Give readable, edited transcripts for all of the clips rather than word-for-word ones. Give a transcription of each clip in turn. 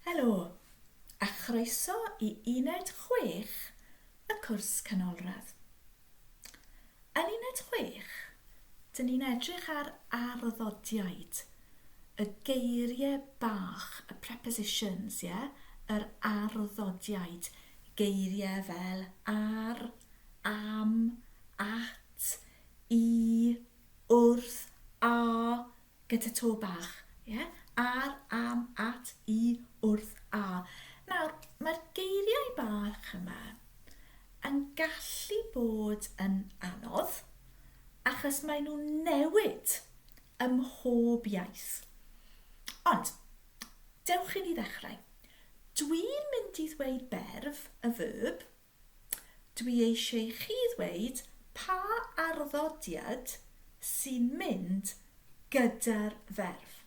Helo, a chroeso i Uned 6 y cwrs Canolradd. Yn Uned 6, dyn ni'n edrych ar arddodiaid, y geiriau bach, y prepositions, ie? Yr arddodiaid, geiriau fel ar, am, at, i, wrth, a, gyda to bach, ie? Ar, am, at, i, wrth, a. Nawr, mae'r geiriau bach yma yn gallu bod yn anodd achos maen nhw'n newid ym mhob iaith. Ond, dewch i ni ddechrau. Dwi'n mynd i ddweud berf, y verb, Dwi eisiau i chi ddweud pa arddodiad sy'n mynd gyda'r ferf.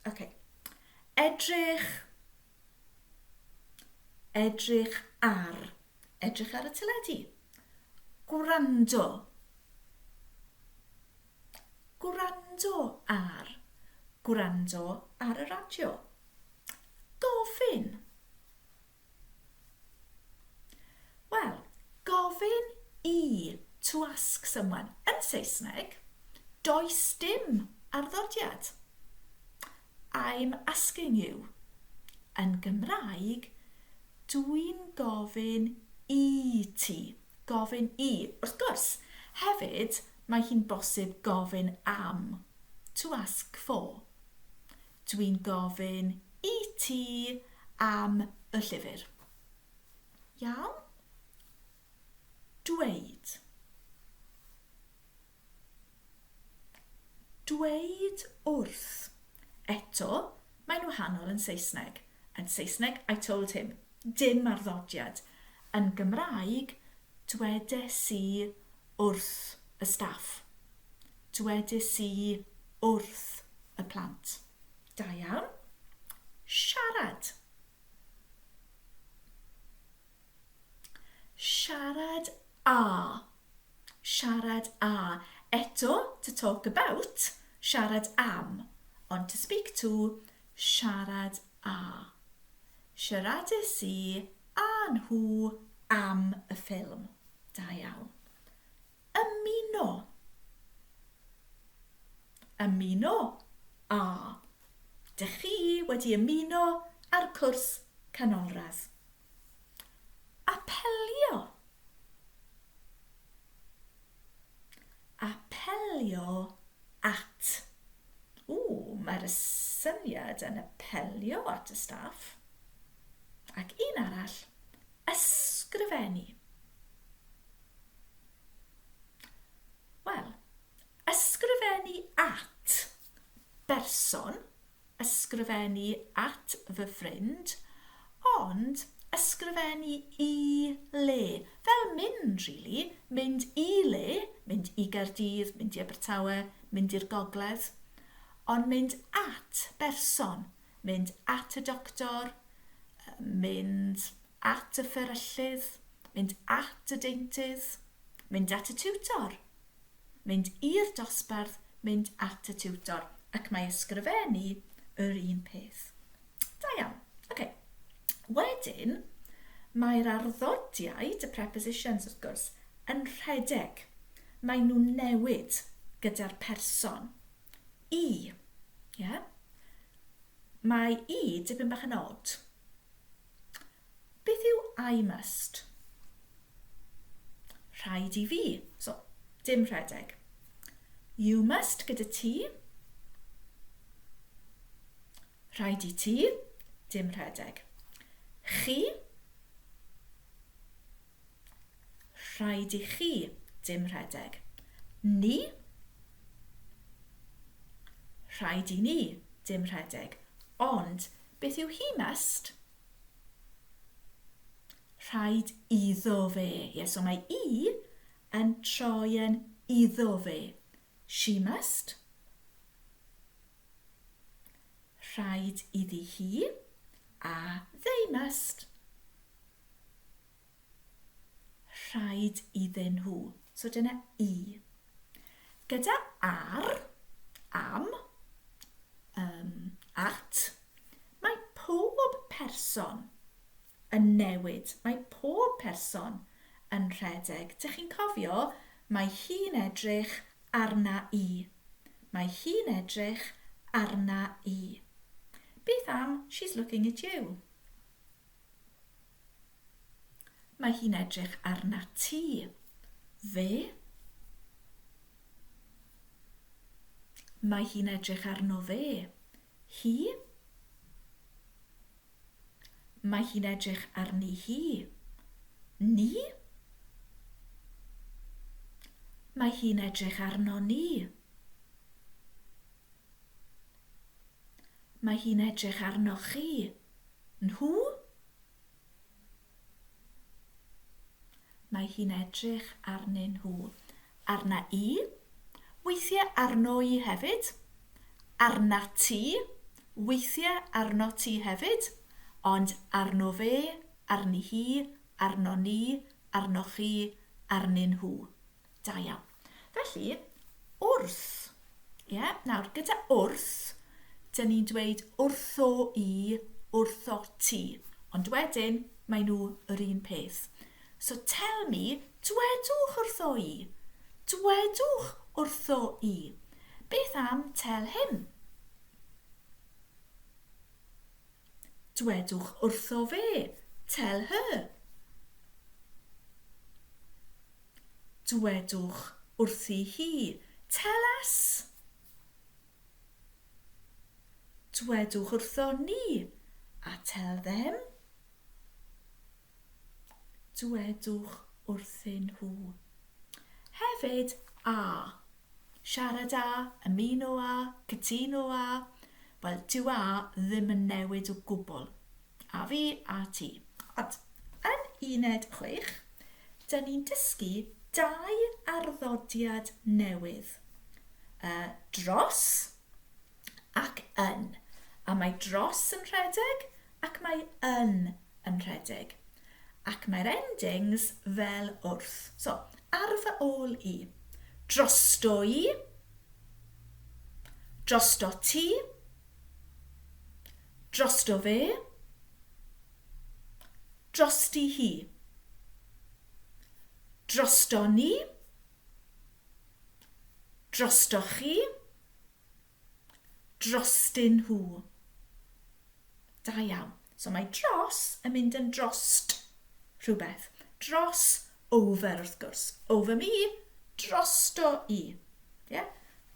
Ok. Edrych. Edrych ar. Edrych ar y teledu. Gwrando. Gwrando ar. Gwrando ar y radio. Gofyn. Wel, gofyn i, to ask someone. Yn Saesneg, does dim arddodiad. I'm asking you. Yn Gymraeg, dwi'n gofyn i ti. Gofyn i. Wrth gwrs, hefyd, mae hi'n bosib gofyn am. To ask for. Dwi'n gofyn i ti am y llyfr. Iawn? Dweud. Dweud wrth. Eto, mae'n wahanol yn Saesneg. Yn Saesneg, I told him. Dim arddodiad. Yn Gymraeg, dwedes i wrth y staff. Dwedes i wrth y plant. Da iawn. Siarad. Siarad â. Siarad â. Eto, to talk about, siarad am. Ond to speak to, siarad â. Siaradais i â nhw am y ffilm. Da iawn. Ymuno. Ymuno â. Dych chi wedi ymuno â'r cwrs canolradd. Apelio. Apelio at. Ww, mae'r syniad yn apelio at y staff. Ac un arall, ysgrifennu. Wel, ysgrifennu at berson, ysgrifennu at fy ffrind, ond ysgrifennu i le, fel mynd rili, mynd i le, mynd i Gaerdydd, mynd i Abertawe, mynd i'r gogledd, ond mynd at berson, mynd at y doctor, mynd at y fferyllydd, mynd at y deintydd, mynd at y tiwtor, mynd i'r dosbarth, mynd at y tiwtor, ac mae ysgrifennu yr un peth. Da iawn. Ok. Wedyn, mae'r arddodiaid, y prepositions wrth gwrs, yn rhedeg. Maen nhw'n newid gyda'r person. I. Yeah? Mae i dipyn bach yn od. Beth yw I must? Rhaid i fi. So, dim rhedeg. You must gyda ti. Rhaid i ti. Dim rhedeg. Chi. Rhaid i chi. Dim rhedeg. Ni. Rhaid i ni. Dim rhedeg. Ond, beth yw he must? Rhaid iddo fe. Ie, so mae i yn troi yn iddo fe. She must. Rhaid iddi hi. A they must. Rhaid iddyn nhw. So dyna i. Gyda ar, am, um, at, mae pob person person yn newid. Mae pob person yn rhedeg. Dych chi'n cofio, mae hi'n edrych arna i. Mae hi'n edrych arna i. Beth am she's looking at you? Mae hi'n edrych arna ti. Fe. Mae hi'n edrych arno fe. Hi. Mae hi'n edrych arni hi. Ni. Mae hi'n edrych arno ni. Mae hi'n edrych arnoch chi. Nhw? Mae hi'n edrych arnyn nhw. Arna i. Weithiau arno i hefyd. Arna ti. Weithiau arno ti hefyd. Ond arno fe, arni hi, arno ni, arnoch chi, arnyn nhw. Da iawn. Felly, wrth. Ie, yeah, nawr, gyda wrth, dyn ni'n dweud wrtho i, wrtho ti. Ond wedyn, mae nhw yr un peth. So tell me, dwedwch wrtho i. Dwedwch wrtho i. Beth am tell him? Dwedwch wrtho fe. Tell her. Dwedwch wrthi hi. Tell us. Dwedwch wrtho ni. A tell them. Dwedwch wrthyn nhw. Hefyd, a. Siarad â, ymuno â, cytuno â. Wel, dyw a ddim yn newid o gwbl. A fi, a ti. Ond, yn uned 6, dyn ni'n dysgu dau arddodiad newydd. Y dros ac yn. A mae dros yn rhedeg ac mae yn yn rhedeg. Ac mae'r endings fel wrth. So, ar fy ôl i. Drosto i. Drosto ti. Drosto fe. Drosti hi. Drosto ni. Drostoch chi. Drostyn nhw. Da iawn. So mae dros yn mynd yn drost rhywbeth. Dros, over wrth gwrs. Over me, drosto i. Yeah?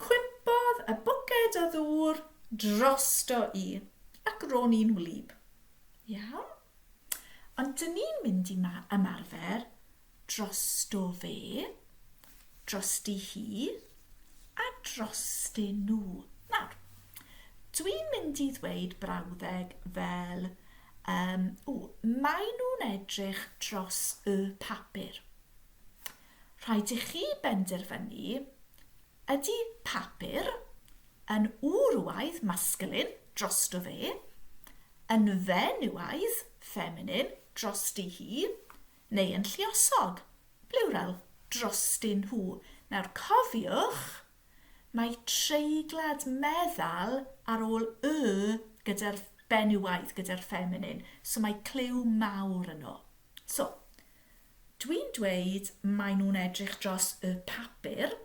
Cwympodd y bwced o ddŵr drosto i. Ac ro'n i'n wlyb. Iawn? Ond dyn ni'n mynd i ymarfer drosto fe, drosti hi a drostyn nhw. Nawr, dwi'n mynd i ddweud brawddeg fel, um, o, maen nhw'n edrych dros y papur. Rhaid i chi benderfynu ydy papur yn wrywaidd, masculine, drosto fe, yn fenywaidd, feminine, drosti hi, neu yn lluosog, plural, drostyn nhw. Nawr cofiwch, mae treiglad meddal ar ôl y gyda'r benywaidd, gyda'r feminine, so mae cliw mawr yno. So, dwi'n dweud maen nhw'n edrych dros y papur,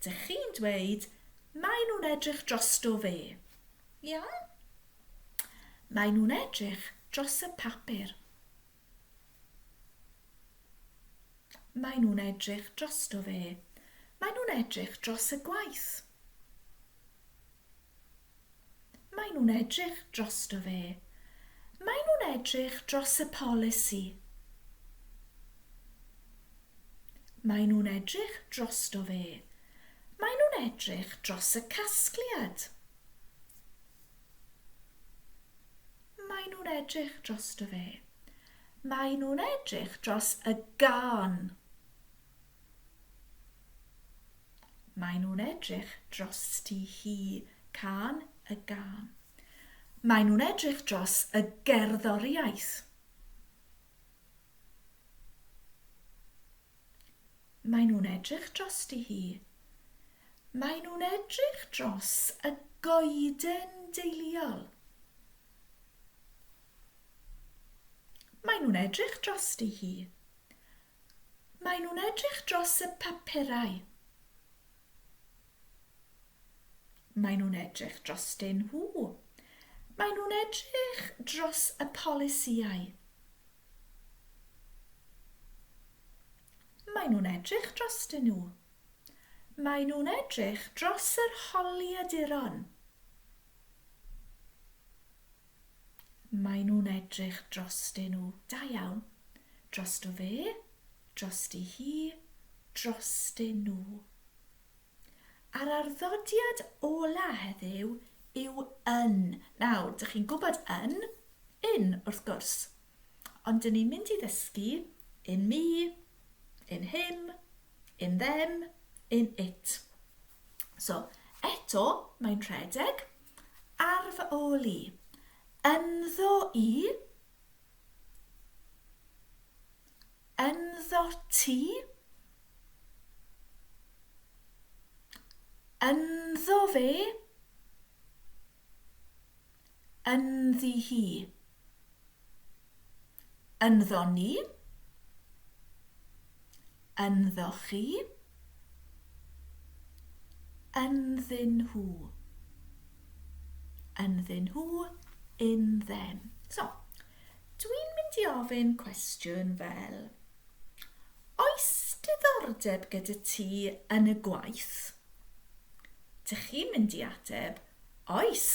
dych chi'n dweud maen nhw'n edrych drosto fe. Iawn? Maen nhw'n edrych dros y papur. Maen nhw'n edrych drosto fe. Maen nhw'n edrych dros y gwaith. Maen nhw'n edrych drosto fe. Maen nhw'n edrych dros y polisi. Maen nhw'n edrych drosto fe. Maen nhw'n edrych dros y casgliad. Maen nhw'n edrych drosto fe. Maen nhw'n edrych dros y gân. Maen nhw'n edrych drosti hi. Cân, y gân. Maen nhw'n edrych dros y gerddoriaeth. Maen nhw'n edrych drosti hi. Maen nhw'n edrych dros y goeden deuluol. Maen nhw'n edrych drosti hi. Maen nhw'n edrych dros y papurau. Maen nhw'n edrych drostyn nhw. Maen nhw'n edrych dros y polisïau. Maen nhw'n edrych drostyn nhw. Maen nhw'n edrych dros yr holiaduron. Maen nhw'n edrych drostyn nhw. Da iawn. Drosto fe, drosti hi, drostyn nhw. A'r arddodiad ola heddiw yw yn. Nawr, dych chi'n gwybod yn, in, wrth gwrs. Ond dyn ni'n mynd i ddysgu in me, in him, in them, in it. So, eto, mae'n rhedeg ar fy ôl i. Ynddo i, Ynddo ti? Ynddo fe? Ynddi hi? Ynddo ni? Ynddo chi? Ynddyn nhw. Ynddyn nhw, in them. So, Dwi'n mynd i ofyn cwestiwn fel, Oes diddordeb gyda ti yn y gwaith? Dych chi'n mynd i ateb, Oes,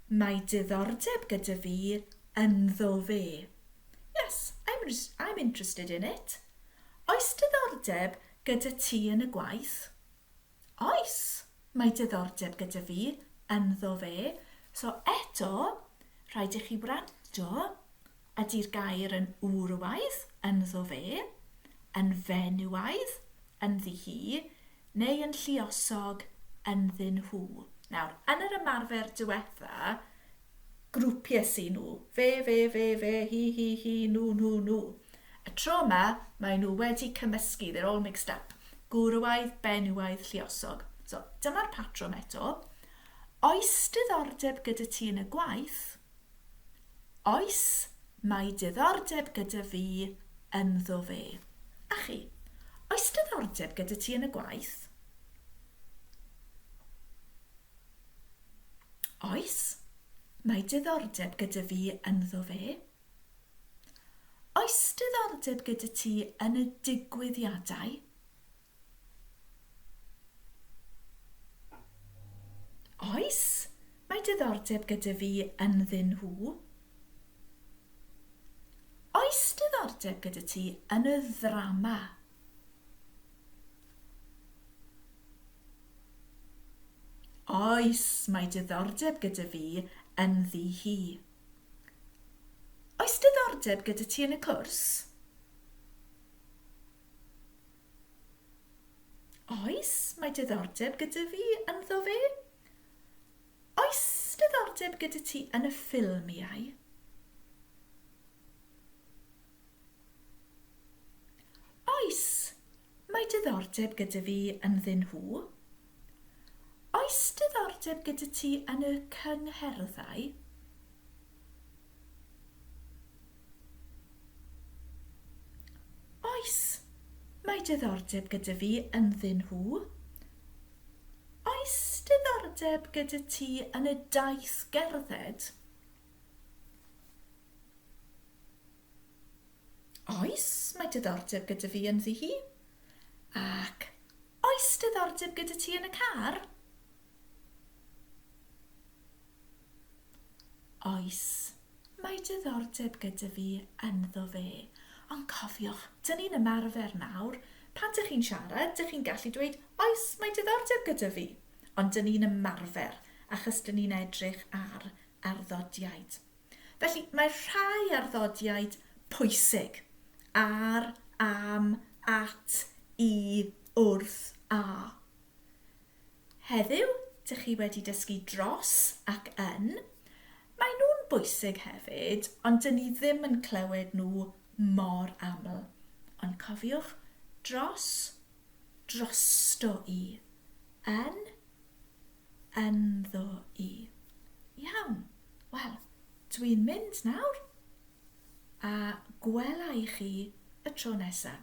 mae diddordeb gyda fi ynddo fe. Yes, I'm, I'm interested in it. Oes diddordeb gyda ti yn y gwaith? Oes, mae diddordeb gyda fi ynddo fe. So eto, rhaid i chi wrando, ydy'r gair yn wrywaidd, ynddo fe, yn fenywaidd, ynddi hi, neu yn lluosog, ynddyn nhw. Nawr, yn yr ymarfer diwetha, grwpiau i nhw. Fe, fe, fe, fe, hi, hi, hi, nhw, nhw, nhw. Y tro yma, mae nhw wedi cymysgu, they're all mixed up. Gwrywaidd, benywaidd, lluosog. So, dyma'r patrwm eto. Oes diddordeb gyda ti yn y gwaith? Oes, mae diddordeb gyda fi ynddo fe. A chi, oes diddordeb gyda ti yn y gwaith? Oes, mae diddordeb gyda fi ynddo fe. Oes diddordeb gyda ti yn y digwyddiadau? Oes, mae diddordeb gyda fi ynddyn nhw. Oes diddordeb gyda ti yn y ddrama? Oes, mae diddordeb gyda fi ynddi hi. Oes diddordeb gyda ti yn y cwrs? Oes, mae diddordeb gyda fi ynddo fe. Oes diddordeb gyda ti yn y ffilmiau? Oes, mae diddordeb gyda fi ynddyn nhw. Oes diddordeb gyda ti yn y cyngherddau? Oes, mae diddordeb gyda fi ynddyn nhw. Oes diddordeb gyda ti yn y daith gerdded? Oes, mae diddordeb gyda fi ynddi hi. Ac oes diddordeb gyda ti yn y car? Oes, mae diddordeb gyda fi ynddo fe. Ond cofiwch, dyn ni'n ymarfer nawr. Pan dych chi'n siarad, dych chi'n gallu dweud, oes, mae diddordeb gyda fi. Ond dyn ni'n ymarfer, achos dyn ni'n edrych ar arddodiaid. Felly, mae rhai arddodiaid pwysig, ar, am, at, i, wrth, a. Heddiw, dych chi wedi dysgu dros ac yn. Maen nhw'n bwysig hefyd, ond dyn ni ddim yn clywed nhw mor aml. Ond cofiwch, dros, drosto i, yn, ynddo i. Iawn, wel, dwi'n mynd nawr. A gwela i chi y tro nesaf.